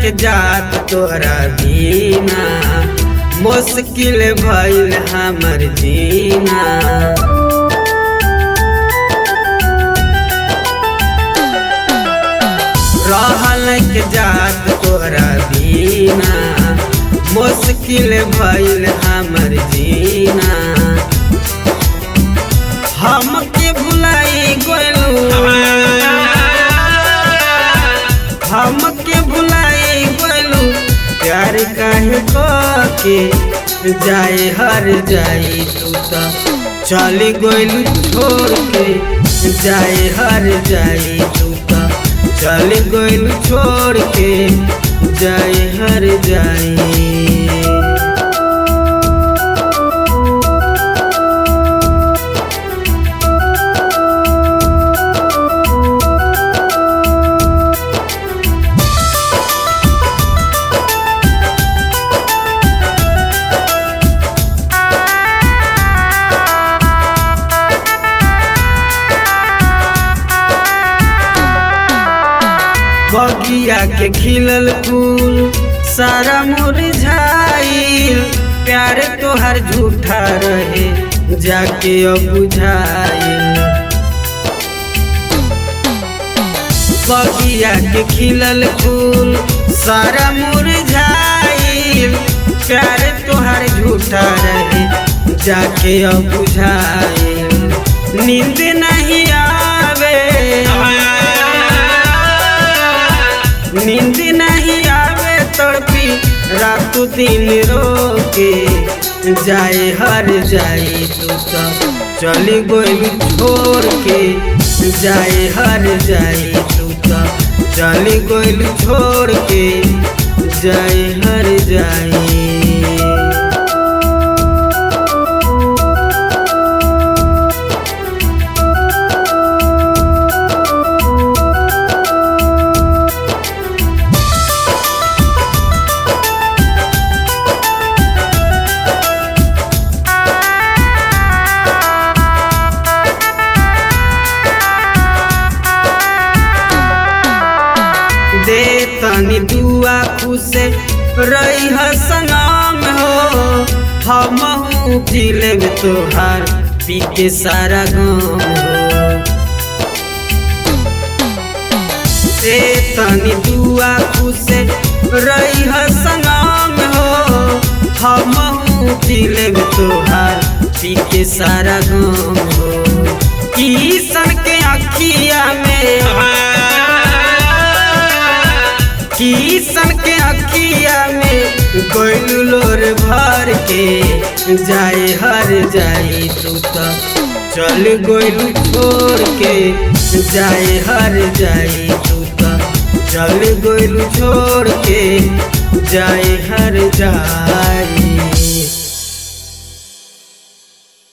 के जात तोहरा बिना मुश्किल भइल हमर जीना। रहल के जात तोहरा बिना मुश्किल भइल हमर जीना। हमके भुलाई गइलू, हमके भुलाई गइलू, प्यार काहे के जाए हर जाई तू तो चली गइलू छोड़ के। जाए हर जाई तू तो चली गइलू छोड़ के, जाए हर जाई। बगिया के खिलल फूल सारा मुरझाइल, प्यार तोहर झूठा रहे जाके अब बुझाइल। बगिया के खिलल फूल सारा मुरझाइल, प्यार तोहर झूठा रहे जाके अब बुझाइल। नींद नहीं आवे, नींद नहीं आवे तड़पी रात दिन रोके। जाए हर जाई तू तो चली गइलू छोड़ के। जाए हर जाई तू तो चली गइलू छोड़ के, जाए हर जाई। दे तनी दुआ खुशे रही सनम हो, हमहू जी लेब तोहार पी के सारा गम हो। दे तनी दुआ खुशे रही सनम हो, हमहू जी लेब तोहार पी के सारा गम हो। किसन के अखिया में, किसन के अखिया में गइलू लोर भर के। जाए हर जाई तू तो चल गइलू छोड़ के। जाए हर जाई तू तो चल गइलू छोड़ के, जाए हर जाई।